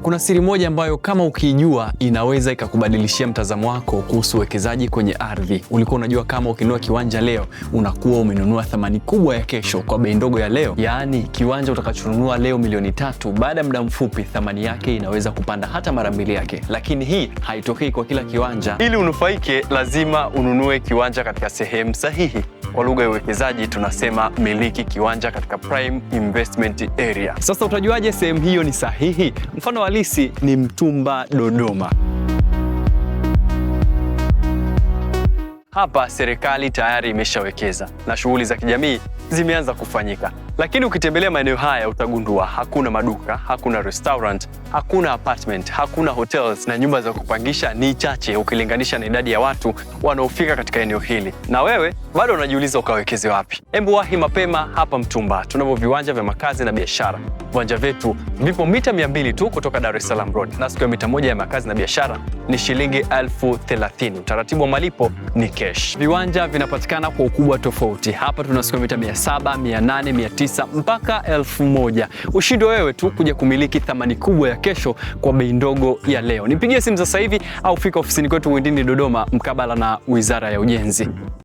Kuna siri moja ambayo kama ukiijua inaweza ikakubadilishia mtazamo wako kuhusu uwekezaji kwenye ardhi. Ulikuwa unajua kama ukinunua kiwanja leo unakuwa umenunua thamani kubwa ya kesho kwa bei ndogo ya leo? Yaani kiwanja utakachonunua leo milioni 3, baada ya muda mfupi thamani yake inaweza kupanda hata mara mbili yake. Lakini hii haitokei kwa kila kiwanja. Ili unufaike, lazima ununue kiwanja katika sehemu sahihi. Kwa lugha ya uwekezaji tunasema miliki kiwanja katika prime investment area. Sasa utajuaje sehemu hiyo ni sahihi? Mfano halisi ni Mtumba, Dodoma. Hapa serikali tayari imeshawekeza na shughuli za kijamii zimeanza kufanyika, lakini ukitembelea maeneo haya utagundua hakuna maduka, hakuna restaurant, hakuna apartment, hakuna hotels na nyumba za kupangisha ni chache ukilinganisha na idadi ya watu wanaofika katika eneo hili. Na wewe bado unajiuliza ukawekeze wapi? Embu wahi mapema hapa Mtumba, tunavyo viwanja vya makazi na biashara. Viwanja vyetu vipo mita 200 tu kutoka Dar es Salaam Road, na square mita moja ya makazi na biashara ni shilingi 30,000. Utaratibu wa malipo ni cash. Viwanja vinapatikana kwa ukubwa tofauti. Hapa tuna square mita 700, 800, 900 mpaka 1000. Ushindi wewe tu kuja kumiliki thamani kubwa ya kesho kwa bei ndogo ya leo. Nipigie simu sasa hivi au fika ofisini kwetu Windini, Dodoma, mkabala na Wizara ya Ujenzi.